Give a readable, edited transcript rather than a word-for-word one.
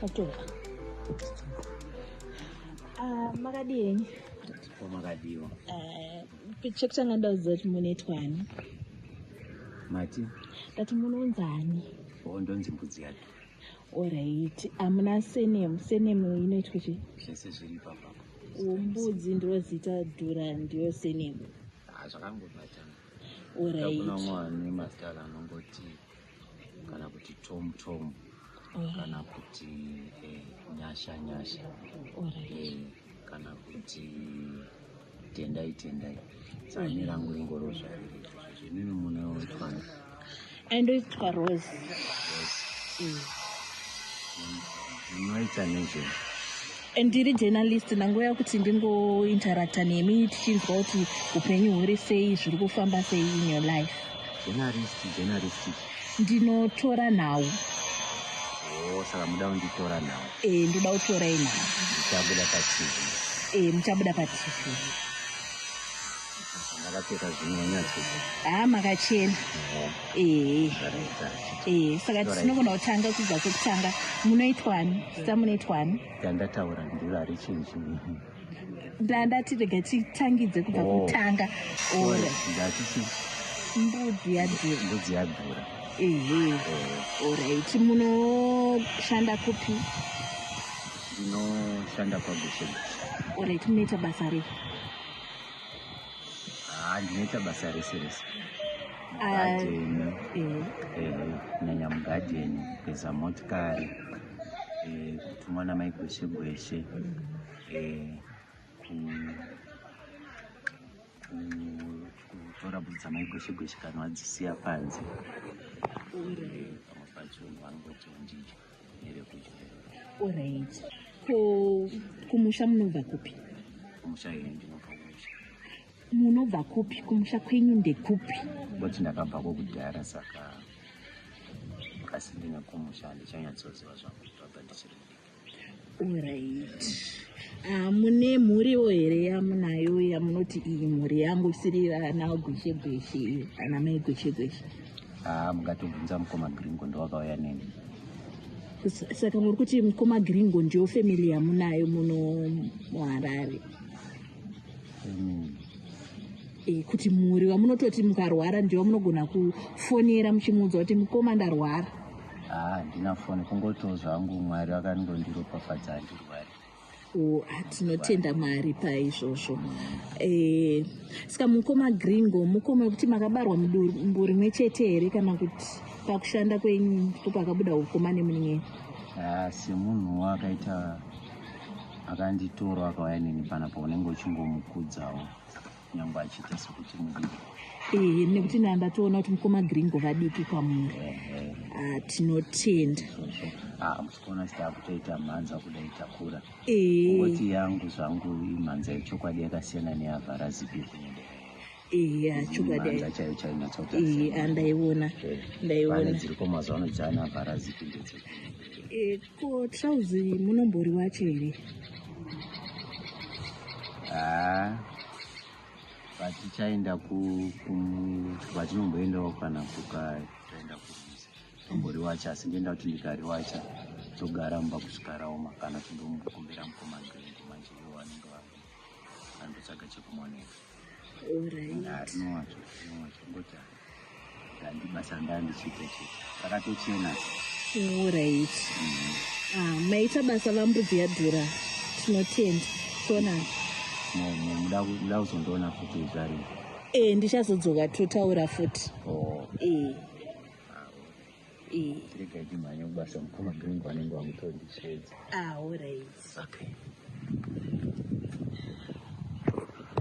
Atora. Ah, makadii henyu? Ko makadiwa. Eh, chekutanga ndakuziva kuti munoitwa ani? Mati? Ndati munonzani? Oh, ndonzi mbudzi yake. Alright. Hamuna surname. Surname inoitwa chii? Zvese zviri ipapo. Mbudzi ndiro zita, Dhura ndiyo surname. Ah, zvakangobatana. Alright. Kuna mwana mazita anongoti kana kuti Tom Tom kana kuti Nyasha Nyasha. Kana kuti Tendai Tendai. Saka ini rangu ringoro zvariri izvozvo. Inini munoitwa Andoitwa Rose. Munoita nezvei? Ndiri journalist, ndangouya kuti ndingointeracta nemi tichinzwa kuti upenyu huri sei, zviri kufamba sei in your life. Journalist, journalist. Ndinotora nhau. Oh, saka muda kunditora nhau? Eh, ndoda kutorai nhau. Muchabuda paTV. Eh, muchabuda paTV. Ndakapfeka zvinonyatso. Ah, makachena. Eh. Eh, saka tinogona kutanga kubva kwekutanga. Munoitwani? Zita munoitwani? Ndandataura ndiro harichinji. Ndandati rega titangidze kubva Oh. kutanga. Ora. Ndati Mbudzi yadhura. Mbudzi yadhura. Ehe. Alright, munoshanda kupi? Ndinoshanda kwaGweshe Gweshe. Alright, munoita basa rei? Ah, ndinoita basa rese rese. Ah, Mugadheni. Eh. Kunyanya mugadheni, kugeza motikari, kutumwa namai Gweshe Gweshe, kutora bvudzi dzamai Gweshe Gweshe kana vadzisiya panze. Pamwe pacho vanongoti ndidye nerekudya. Alright. Ko kumusha munobva kupi? Kumusha here? Ndinobva kumusha. Munobva kupi? Kumusha kwenyu ndekupi? Ngoti ndakabvako kudhara, saka kasi ndine kumusha handichanyatsoziva zvangu ndabva ndichiri mudiki. Alright. Ah, mune mhuriwo here yamunayo yamunoti iyi mhuri yangu isiri ana Gweshe Gweshe, ana mai Gweshe Gweshe? Ah, mungatobvunza mukoma Gringo, ndowakauya neni. Saka muri kuti mukoma Gringo ndiyo family yamunayo muno muHarare? E, kuti mhuri wamunototi mukarwara ndiwo munogona kufonera muchimuudza kuti mukoma ndarwara? Ah, handina foni, kungotiwo zvangu Mwari vakangondiropafadza, handirwari. Oh, ah, tinotenda Mwari paizvozvo. E, saka mukoma Gringo mukoma wekuti makabarwa mudumbu rimwe chete here, kana kuti pakushanda kwenyu ndipo pakabuda ukoma nemunin'ina? Ah, semunhu akaita akanditora akauya neni panapa, unenge uchingomukudzawo nyangwe achiita sekuti mudiki. E, nekuti ndatoona kuti mukoma Gringo vadiki kwamuri. Ah, tinotenda. Izvozvo. Ah, musikuona kuti takutoita mhanza kudai takura. E, Kungoti yangu zvangu imhanza yechokwadi, yakasiyana neyavharazipi kunyedera. E, chokwadi. Mhanza chaiyo chaiyo inyatsoti. E, ah, ndaiona. Pane Ndaiona. dziriko mazuva ano dzaana vharazipi ndedze. E, ko trauzi munomboriwacho here? Ah, patichaenda vatinomboendawo kana kukatoenda kurwizi tomboriwacha, asi ndienda kuti ndikariwacha togara mumba kusvika raoma, kana tindombokumbira mukoma Gringo manje, ivo vanenge vandotsvaga chekumonera. Alright. Rinowacho, rinowacho, ngoti handi basa ndandichiita chete rakatochena. Alright. Ah, maita basa vambudzi yadhura, tinotenda tona. Muda kuzondiona futi zvari? E, ndichazodzoka totaura futi. Oh. E. E. Regai timhanye kubasa, mukoma Gringo vanenge vamutondisvedza. Ah, alright. Okay.